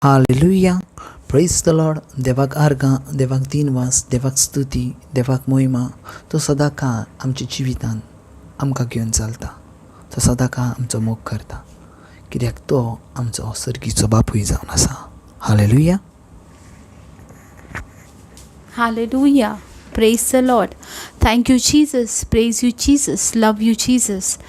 Hallelujah, प्रेज the Lord. देवाक आर्गां, देवाक दिनवास, देवाक स्तुती, देवाक मोहिमा. तो सदांकाळ आमच्या जिवितान आमकां घेवन चलता. तो सदांकाळ आमचो मोग करता, कित्याक तो आमचो सर्गीचो बापूय जावन आसा. Hallelujah. Hallelujah. Praise the Lord. Thank you, Jesus. Praise you, Jesus. Love you, Jesus.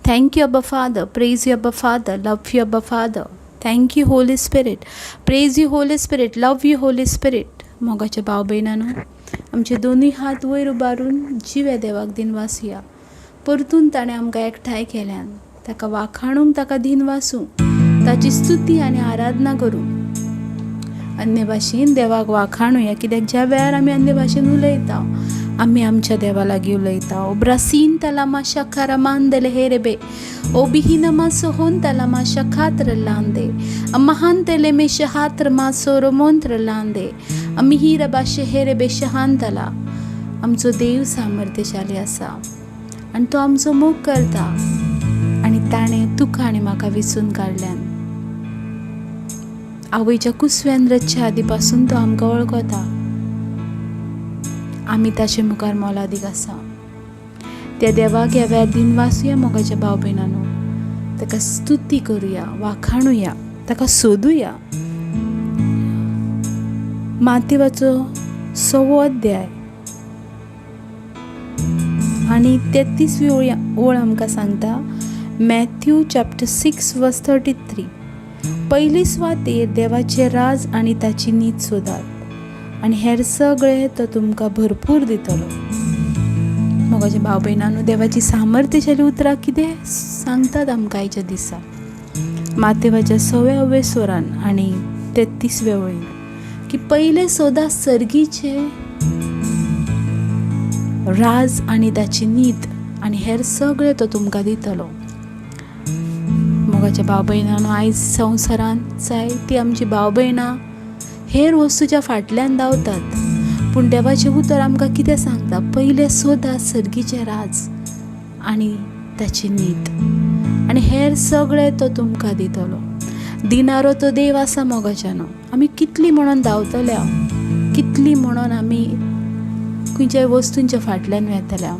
Thank you, Abba Father. Praise you, Abba Father. Love you, Abba Father. Thank you, Holy Spirit. Praise you, Holy Spirit. Love you, Holy Spirit. मोगाच्या भाव भयणांनो, आमचे दोनूय हात वयर उबारून जिव्या देवाक दिनवासुया. परतून ताणें आमकां एकठांय केल्यान ताका वाखाणूंक, ताका दिनवासूंक, ताची स्तुती आनी आराधना करूंक. अन्य भाशेन देवाक वाखाणुया, कित्याक ज्या वेळार आमी अन्य भाशेन उलयता, आमी आमच्या देवा लागीं उलयता. ओब्रासीन तलामा शखारामांदले हेरेबे ओबिहिनमा सोहोन तलामा शखात्र लांदे अमहांतले मे शहात्र मा सोरोमोंत्र लांदे अमिहिरबा शहेरेबे शहांतला. आमचो देव सामर्थ्यशाली आसा आनी तो आमचो मोग करता आनी ताणें तुका आनी म्हाका विचून काडल्यान. आवयच्या कुसव्यान रचच्या आदी पासून तो आमकां वळखता. आमी ताचे मुखार मोलादीक आसा. त्या देवाक ह्या वेळार दिनवासुया. मोगाच्या भाव भयणांनो, ताका स्तुती करुया, वाखाणुया, ताका सोदुया. मातेवाचो 6वो अध्याय आनी 33वी ओळ आमकां सांगता, मॅथ्यू चॅप्टर 6 वर्स 33, पयली सुवातेर देवाचें राज आनी ताची नीत सोदात आनी हेर सगळें तो तुमकां भरपूर दितलो. मोगाच्या भाव भयणांनो, देवाची सामर्थ्यशाली उतरां कितें सांगतात आमकां आयच्या दिसा? मातेवाच्या 6व्या स्वरान आनी 33व्या वळीन की पयले सोदा सर्गीचे राज आनी ताची नीत आनी हेर सगळें तो तुमकां दितलो. मोगाच्या भाव भयणांनो, आयज संवसारांत जायती आमची भाव भयणां हेर वस्तूच्या फाटल्यान धांवतात, पूण देवाचें उतर आमकां कितें सांगता? पयलें सोदा सर्गीचें राज आनी ताची नीत आनी हेर सगळें तो तुमकां दितलो. दिनारो तो देव आसा. मोगाच्यानो, आमी कितली म्हणून धांवतल्या, कितली म्हणून आमी खंयच्याय वस्तूंच्या फाटल्यान वेतल्या,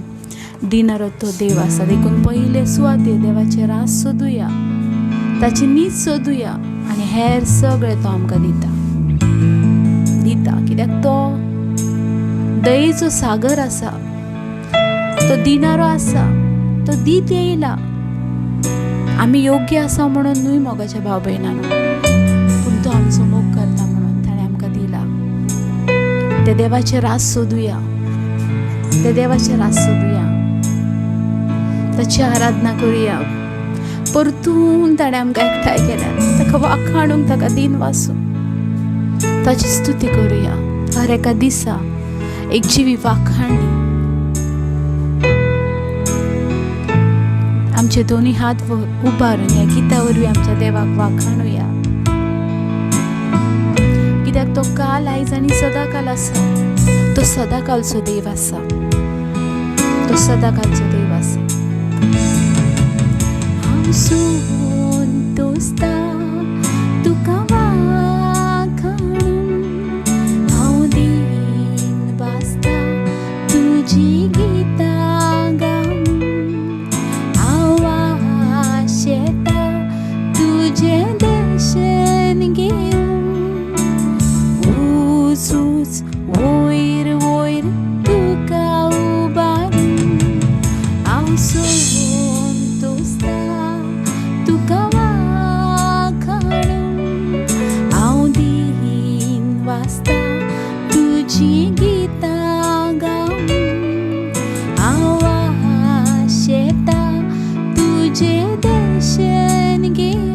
दिनारो तो देव आसा. देखून पयले सुवातेर देवाचें राज सोदुया, ताची नीत सोदुया आनी हेर सगळें तो आमकां दिता दिता, कित्याक तो दयेचो सागर आसा. तो दिनारो आसा, तो दीत येयला. आमी योग्य आसा म्हणून न्हय मोगाच्या भाव भयणांनो, पूण तो आमचो मोग करता म्हणून ताणें आमकां दिला. त्या देवाचें राज सोदुया, त्या देवाचें राज सोदुया, ताची आराधना करुया. परतून ताणें आमकां एकठांय केल्यात ताका वाखाणूंक, ताका दिनवासूंक, ताची स्तुती करुया. हर एका दिसा एक जिवी वाखाणणी. आमचे दोन्ही हात उबारून ह्या गिता वरवीं आमच्या देवाक वाखाणुया, कित्याक तो काल, आयज आनी सदांकाल आसा. तो सदांकालचो देव आसा, तो सदांकालचो देव आसा. हांव संतोसता तुका वाखाणून, हांव दिन वाचता तुजी गितां गावन, हांव आशेता तुजें दर्शन घेवन, ऊंच ऊंच वयर वयर तुका उबारून. हांव संतोसता तुका वाखाणून, हांव दिन वाचता तुजी गितां गावन, हांव आशेता तुजें दर्शन घेवन,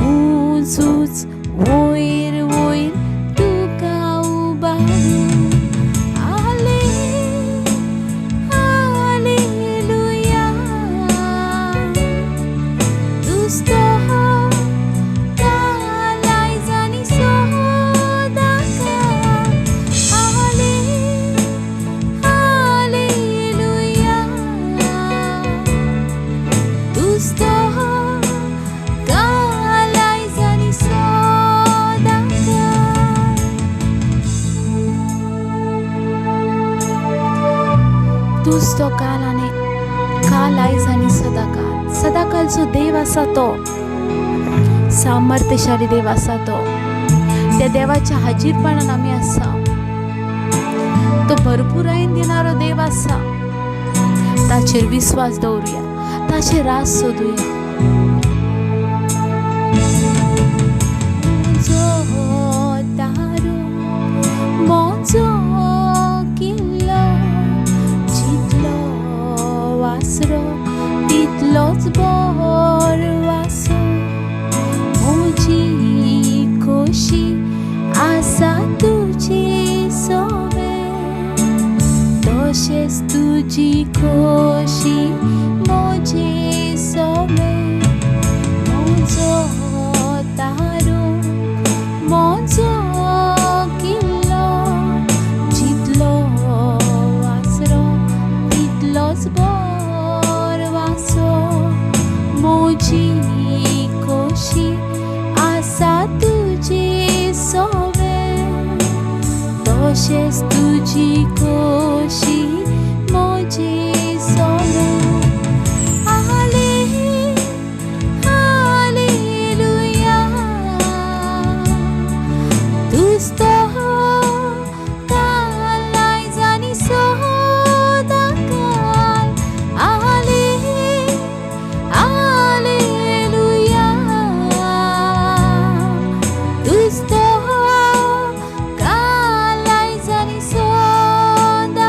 ऊंच ऊंच वयर वयर तुका उबारून. हाले हालेलुया, तुजो काल, आयज आनी सदांकाळ. हाले हालेलुया, तुजो काल, आयज आनी तूच तो काल आनी काल, आयज आनी सदांकाल. सदांकालचो देव आसा तो, सामर्थ्यशाली देव आसा तो. त्या देवाच्या हाजीरपणान आमी आसा. तो भरपुरायेन दिणारो देव आसा. ताचेर विस्वास दवरुया, ताचेर रास सोदुया. तारो म्हजो किल्लो, जितलो वासरो तितलोच बरो आसो. म्हजी खोशी आसा तुजी सोवें, तशेंच तुजी खोशी म्हजी सोवें. म्हजो तारो म्हजो किल्लो, जितलो वासरो तितलोच बरो आसो. म्हजी खोशी आसा तुजी सोवें, तशेंच तुजी खोशी म्हजी सोवें. हालेलुया, तूच तो काल, आयज आनी सदांकाल. हालेलुया, तूच तो काल, आयज आनी सदांकाल.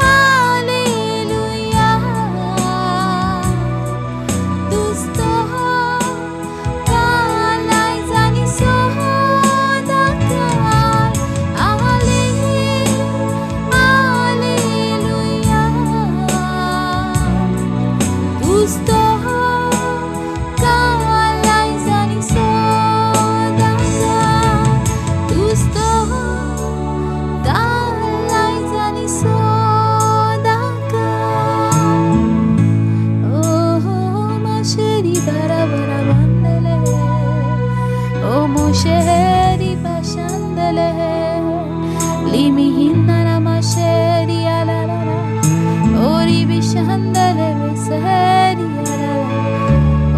हालेलुया, तूच तो काल, आयज आनी सदांकाल. हालेलुया, तूच तो काल, आयज आनी सदांकाल. तूच तो काल, आयज आनी सदांकाल. ओ माशेरी बारा बारा बांदले, ओ मोशेरी पाशांदले, लिमी हिंदना माशेरी आला ला, ओरी बिशांदले बेसरी आला,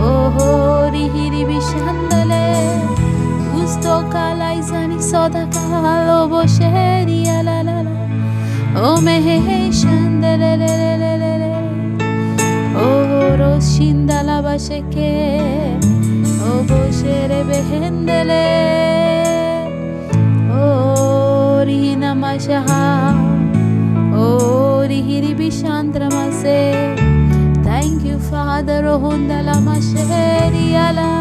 ओ होरी हिरी बिशांदले. तूच तो काल, आयज आनी सदांकाल. ओ बोशेरी आला ला ला, ओ मेहे शांदले ले ले ले ले ले, ओ रोशिंदला बाशेके, ओ बोशेरे बेहेंदले, ओ रिहिना माशहा, ओ रिहिरी बिशांद्रमासे. Thank you Father. O hundala masheri ala,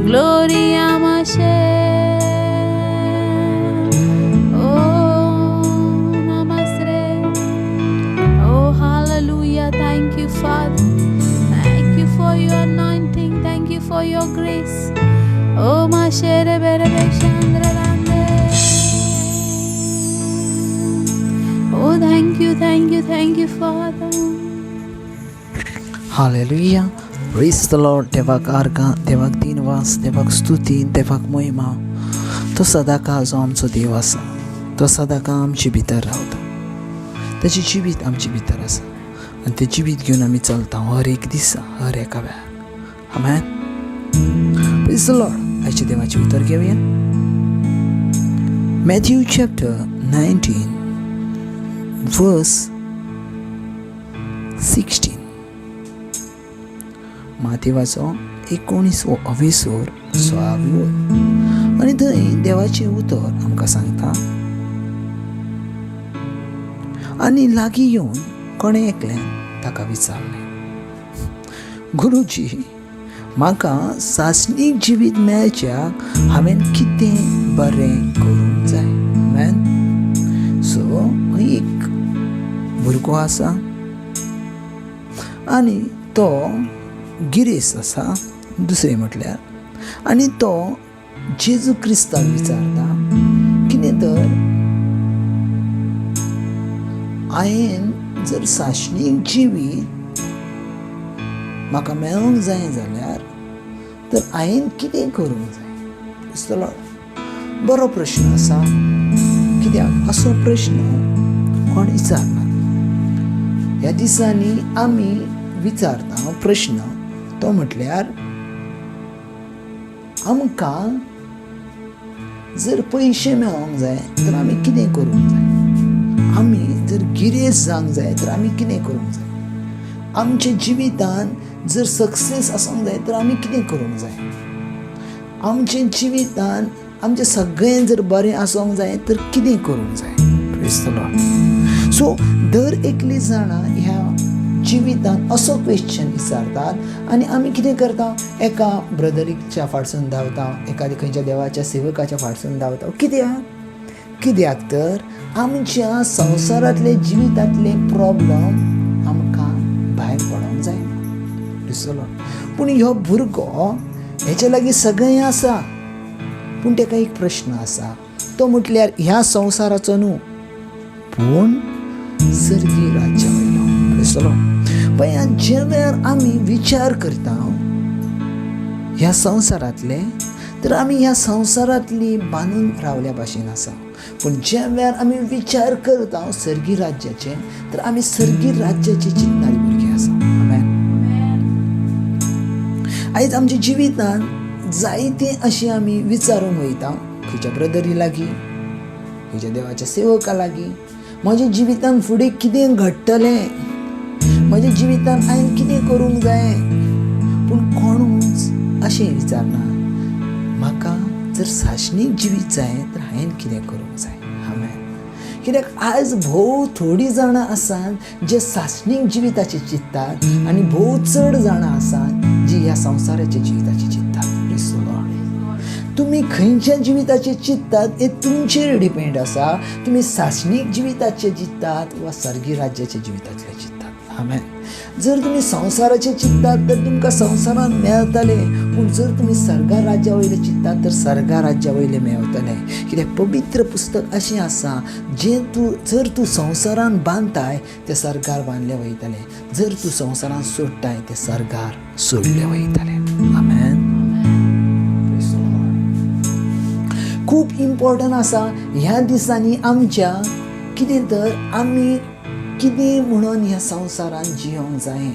Gloria mashe. Oh namasre. Oh hallelujah. Thank you Father. Thank you for your anointing. Thank you for your grace. Oh mashere bere beshandra rande. Oh thank you, thank you, thank you Father. Hallelujah, praise the Lord. देवाक आर्गां, देवाक दिनवास, देवाक स्तुती, देवाक महिमा. तो सदांकाळ जो आमचो देव आसा, तो सदांकाळ आमचे भितर रावता. ताचें जिवीत आमचे भितर आसा आनी तें जिवीत घेवन आमी चलता हर एक दिसा, हर एका वेळार. आमेन. Praise the Lord. आयच्या देवाचें उतर घेवया. Matthew chapter 19 verse 16. मातेवाचो 19वो अवेसोर 16वी वयर आनी थंय देवाचें उतर आमकां सांगता, आनी लागीं येवन कोणें एकल्यान ताका विचारलें, गुरुजी, म्हाका सासणीक जिवीत मेळच्याक हांवें कितें बरें करूंक जाय? आमेन. सो हय एक भुरगो आसा आनी तो गिरेस्त आसा, दुसरें म्हटल्यार, आनी तो जेजू क्रिस्ताक विचारता कितें तर हांवें जर सासणीक जिवीत म्हाका मेळोंक जाय जाल्यार तर हांवें कितें करूंक जाय? दिसतलो बरो प्रश्न आसा. कित्याक असो प्रश्न कोण विचारना. ह्या दिसांनी आमी विचारता प्रश्न तो म्हटल्यार आमकां जर पयशे मेळोंक जाय तर आमी कितें करूंक जाय, आमी जर गिरेस्त जावंक जाय तर आमी कितें करूंक जाय, आमच्या जिवितान जर सक्सेस आसूंक जाय तर आमी कितें करूंक जाय, आमच्या जिवितान आमचें सगळें जर बरें आसूंक जाय तर कितें करूंक जाय. Praise the Lord. सो दर एकली जाणां ह्या जिवितान असो क्वेश्चन विचारतात आनी आमी कितें करता, एका ब्रदरीच्या फाटसून धांवता, एका खंयच्या देवाच्या सेवकाच्या फाटसून धांवता. कित्याक? कित्याक तर आमच्या संवसारांतले जिवितांतले प्रॉब्लम आमकां भायर पडोंक जायना. दिसलो. पूण ह्यो भुरगो हेच्या लागीं सगळें आसा, पूण ताका एक प्रश्न आसा, तो म्हटल्यार ह्या संवसाराचो न्हू पूण सर्गी राज्या वयलो. दिसलो. पळय, जे वेळार आमी विचार करता ह्या संवसारांतले तर आमी ह्या संवसारांतली बांदून रावल्या भाशेन आसा, पूण ज्या वेळार आमी विचार करता सर्गी राज्याचे तर आमी सर्गी राज्याचे चिंतणारी भुरगीं आसा. आमेन. आयज आमच्या जिवितान जायते अशें आमी विचारूंक वयता खंयच्या ब्रदरी लागीं, खंयच्या देवाच्या सेवका लागीं, म्हज्या जिवितान फुडें कितें घडटलें, म्हज्या जिवितान हांवें कितें करूंक जाय, पूण कोणूच अशें विचारना म्हाका जर साशनीक जिवीत जाय तर हांवें कितें करूंक जाय. आमेन. कित्याक आयज भोव थोडीं जाणां आसात जे सासणीक जिविताचें चिंततात आनी भोव चड जाणां आसात जी ह्या संवसाराच्या जिविताचें चिंततात. Praise the Lord. तुमी खंयच्या जिविताचें चिंततात हें तुमचेर डिपेंड आसा. तुमी सासणीक जिविताचें चिंततात वा सर्गी राज्याच्या जिविताचें चिंततात. आमेन. जर तुमी संवसाराचें चिंततात तर तुमकां संवसारान मेळटलें, पूण जर तुमी सर्गा राज्या वयलें चिंततात तर सर्गा राज्या वयलें मेळटलें. कित्याक पवित्र पुस्तक अशें आसा, जें तूं जर तूं संवसारान बांदताय तें सर्गार बांदलें वयतलें, जर तूं संवसारान सोडटाय तें सर्गार सोडलें वयतलें. आमेन. खूब इम्पॉर्टंट आसा ह्या दिसांनी आमच्या कितें तर आमी कितें म्हणून ह्या संवसारान जियोंक जाय,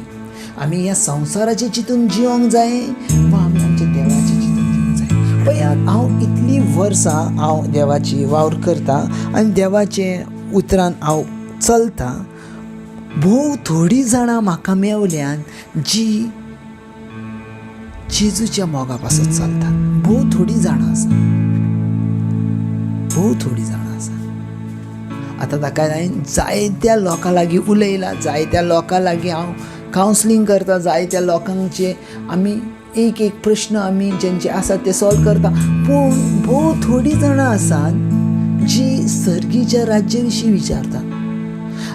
आमी ह्या संवसाराचें चिंतून जियोंक जाय वा आमी आमच्या देवाचें चिंतून जियोंक जाय. पळयात, हांव इतलीं वर्सां हांव देवाची वावर करता आनी देवाचे उतरान हांव चलता. भोव थोडीं जाणां म्हाका मेवल्यान जी जेजूच्या मोगा पासत चलतात. भोव थोडीं जाणां आसा, भोव थोडीं जाणां आसा. आतां ताका हांवें जायत्या लोकां लागीं उलयलां, जायत्या लोकां लागीं हांव कावन्सिलींग करता, जायत्या लोकांचे आमी एक एक प्रश्न आमी जेंचे आसा ते सॉल्व करता, पूण भोव थोडीं जाणां आसात जी सर्गीच्या राज्या विशीं विचारतात.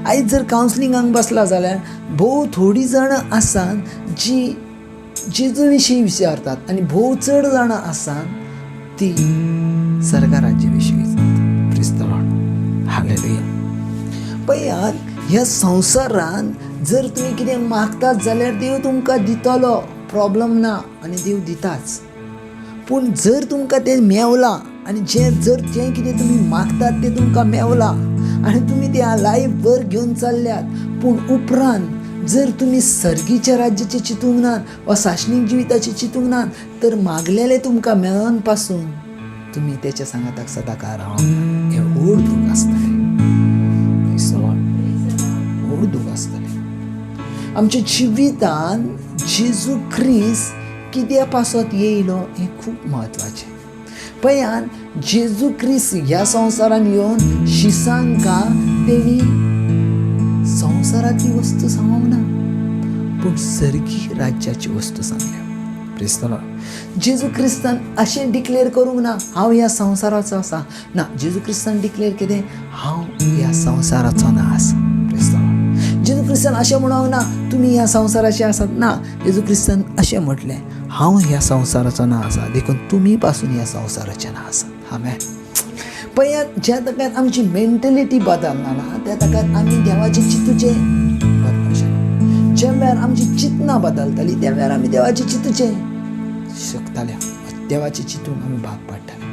आयज जर कावन्सिलिंगाक बसला जाल्यार भोव थोडीं जाणां आसात जी जेजू विशीं विचारतात आनी भोव चड जाणां आसात ती सर्गा राज्या विशीं विचारतात. Praise the Lord. Hallelujah. पळयात, ह्या संवसारान जर तुमी कितें मागतात जाल्यार देव तुमकां दितलो, प्रॉब्लम ना, आनी देव दिताच. पूण जर तुमकां तें मेवलां आनी जें जर जें कितें तुमी मागतात तें तुमकां मेवलां आनी तुमी तें लायफ भर घेवन चल्ल्यात, पूण उपरांत जर तुमी सर्गीच्या राज्याचें चिंतूंक नात वा सासणीक जिविताचें चिंतूंक नात तर मागलेलें तुमकां मेळोन पासून तुमी तेच्या सांगाताक सदांकाळ रावंक ना. हें व्हड दूख आसतलें. व्हड दूख आसतलें. आमच्या जिवितान जेजू क्रिस्त कित्या पासत येयलो हें खूब म्हत्वाचें. पळयात, जेजू क्रिस्त ह्या संवसारान येवन शिसांकां तेणी संवसारांतली वस्तू सांगूंक ना, पूण सर्गी राज्याची वस्तू सांगल्या. Praise the Lord. जेजू क्रिस्तान अशें डिक्लेर करूंक ना हांव ह्या संवसाराचो आसा ना. जेजू क्रिस्तान डिक्लेर कितें, हांव ह्या संवसाराचो ना आसा. Praise the Lord. जेजू क्रिस्तान अशें म्हणूंक ना तुमी ह्या संवसाराचे आसात ना. जेजू क्रिस्तान अशें म्हटलें हांव ह्या संवसाराचो ना आसा, देखून तुमी पासून ह्या संवसाराचे ना आसात. आमेन. पळयात, ज्या तकात आमची मेंटलिटी बदलना ना त्या तकात आमी देवाचें चिंतूचें बदलूंक शकना. ज्या वेळार आमची चिंतना बदलताली त्या वेळार आमी देवाचें चिंतूचें शकताले, देवाचें चिंतूंक आमी भाग पाडटाले.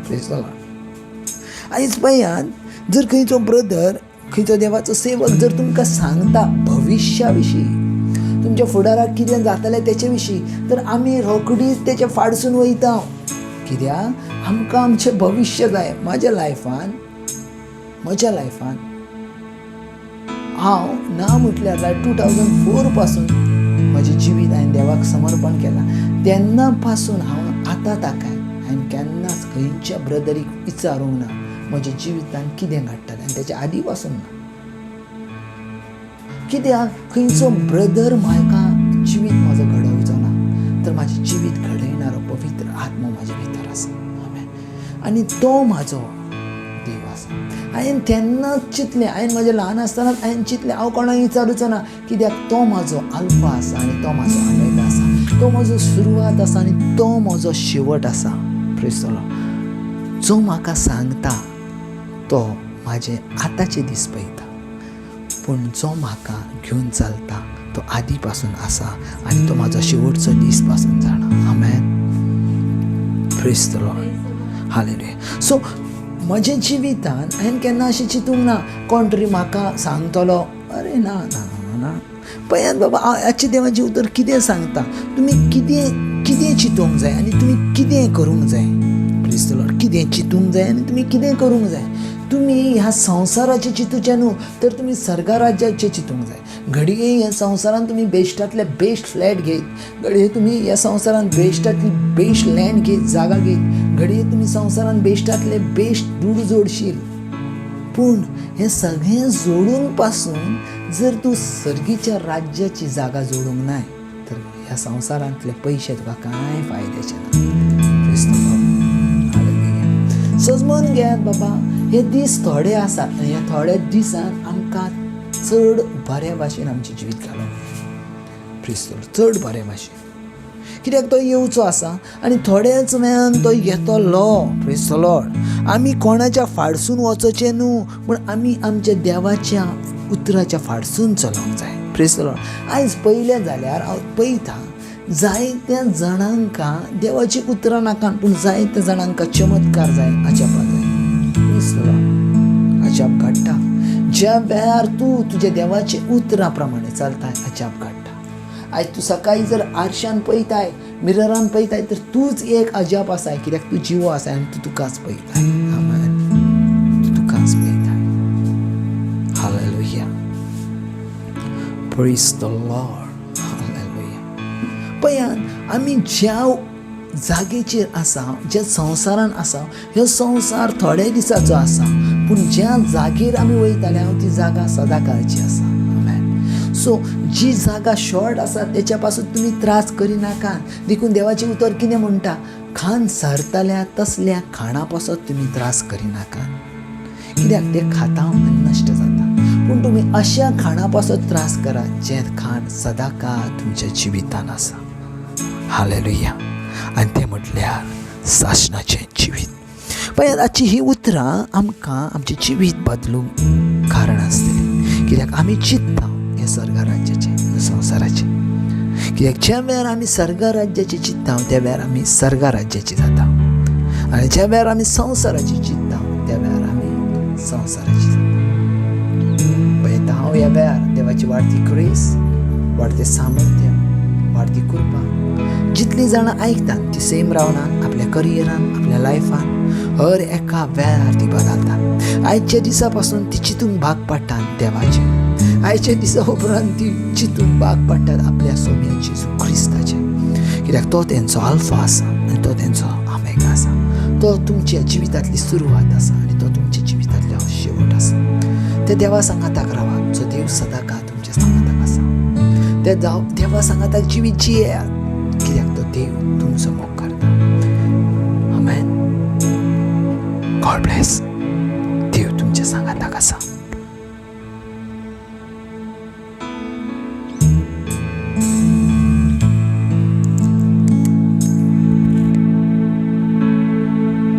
Praise the Lord. आयज पळयात जर खंयचो ब्रदर, खंयचो देवाचो सेवक जर तुमकां सांगता भविश्या विशीं, तुमच्या फुडाराक कितें जातलें तेचे विशीं, तर आमी रोखडीच तेच्या फाडसून वयता. कित्याक आमकां आमचें भविश्य जाय. म्हज्या लायफान हांव ना म्हटल्यार 2004 पासून म्हजें जिवीत हांवें देवाक समर्पण केलां. तेन्ना पासून हांव आतां ताकाय हांवें केन्नाच खंयच्या ब्रदरीक विचारूंक ना म्हज्या जिवितान कितें घडटलें, आनी तेच्या आदी पासून ना. कित्याक खंयचो ब्रदर म्हाका जिवीत म्हजो घडोवचो ना, तर म्हाजें जिवीत घडयणारो पवित्र आत्मो म्हाजे भितर आसा. आनी तो म्हाजो देव आसा. हांवें तेन्नाच चिंतलें, हांवें म्हजें ल्हान आसतनाच हांवें चिंतलें हांव कोणाक विचारूचो ना, कित्याक तो म्हाजो आल्फा आसा आनी तो म्हाजो ओमेगा आसा, तो म्हजो सुरवात आसा आनी तो म्हजो शेवट आसा. प्रेज the Lord. जो म्हाका सांगता तो म्हाजे आतांचे दीस पळयता, पूण जो म्हाका घेवन चलता तो आदी पासून आसा आनी तो म्हाजो शेवटचो दीस पासून जाणा. आमेन. Praise the Lord. Hallelujah. So म्हज्या जिवितान हांवें केन्ना अशें चिंतूंक ना कोण तरी म्हाका सांगतलो. अरे ना ना ना ना, पळयात बाबा आजचे देवाचें उतर कितें सांगता, तुमी कितें कितें चिंतूंक जाय आनी तुमी कितें करूंक जाय. प्रेज the Lord. कितें चिंतूंक जाय आनी तुमी कितें करूंक जाय. तुमी ह्या संवसाराचें चिंतूचें न्हू, तर तुमी सर्गा राज्याचें चिंतूंक जाय. घडये ह्या संवसारान तुमी बेस्टांतले बेस्ट फ्लॅट घेत, घडये तुमी ह्या संवसारान बेस्टांतली बेस्ट लँड घेत, जागा घेत, घडये तुमी संवसारान बेस्टांतले बेस्ट दुडू जोडशील, पूण हें सगळें जोडून पासून जर तूं सर्गीच्या राज्याची जागा जोडूंक नाय तर ह्या संवसारांतले पयशे तुका कांय फायद्याचे ना. हालेलुया. सजमन घेयात बाबा, हे दीस थोडे आसात आनी ह्या थोड्या दिसान आमकां चड बऱ्या भाशेन आमचें जिवीत घालोवंक जाय. प्रेज the Lord. चड बऱ्या भाशेन, कित्याक तो येवचो आसा आनी थोड्याच वेळान तो येतलो. Praise the Lord. आमी कोणाच्या फाडसून वचचें न्हू, पूण आमी आमच्या देवाच्या उतराच्या फाडसून चलोवंक जाय. Praise the Lord. आयज पळयलें जाल्यार हांव पळयता जायत्या जाणांक देवाची उतरां नाका, पूण जायत्या जाणांक चमत्कार जाय, अजापां जाय. Praise the Lord. अजाप घडटा ज्या वेळार तूं तुज्या देवाच्या उतरां प्रमाणे चलताय, अजाप घडटा. आयज तूं सकाळीं जर आरशान पळयताय, मिररान पळयताय, तर तूंच एक अजाप आसाय, कित्याक तूं जिवो आसाय आनी तूं तुकाच पळयताय. आमेन. तूं तुकाच पळयताय. Hallelujah. Praise the Lord. Hallelujah. पळयात आमी ज्या जागेचेर आसा, ज्या संवसारान आसा, ह्यो संवसार थोड्या दिसाचो आसा, पूण ज्या जागेर आमी वयताले हांव ती जागा सदां काळची आसा. आमेन. सो जी जागा शॉर्ट आसा तेच्या पासून तुमी त्रास करिनाका. देखून देवाचें उतर कितें म्हणटा, खाण सरतल्या तसल्या खाणा पासत तुमी त्रास करिनाका, कित्याक तें खाता आनी नश्ट जाता. पूण तुमी अशा खाणा पासत त्रास करात जें खाण सदां काळ तुमच्या जिवितान आसा. हालेलुया. आनी तें म्हटल्यार सासणाचें जिवीत. पळयात आजची ही उतरां आमकां आमचें जिवीत बदलूंक कारण आसतलें, कित्याक आमी चिंतता हें सर्ग राज्याचें, संवसाराचें. कित्याक ज्या वेळार आमी सर्ग राज्याचें चिंतता त्या वेळार आमी सर्ग राज्याची जाता, आनी ज्या वेळार आमी संवसाराची चिंतता त्या वेळार आमी संवसाराची जाता. पळयता हांव ह्या वेळार देवाची वाडती ग्रेस, वाडतें सामर्थ्य, वाडती कृपा जितलीं जाणां आयकतात ती सेम रावनात आपल्या करियरान, आपल्या लायफान, हर एका वेळार ती बदलतात. आयच्या दिसा पासून ती चिंतूंक भाग पडटात देवाचें, आयच्या दिसा उपरांत ती चिंतूंक भाग पडटात आपल्या सोम्याची, क्रिस्ताचें, कित्याक तो तेंचो आल्फा आसा आनी तो तेंचो आमेगा आसा. तो तुमच्या जिवितांतली सुरवात आसा आनी तो तुमच्या जिवितांतलो शेवट आसा. त्या देवा सांगाताक रावात जो देव सदां काळ तुमच्या सांगाताक आसा. त्या देवा सांगाताक जिवीत जियेयात, कित्याक तो देव तुमचो मोग करता. आमेन. God bless.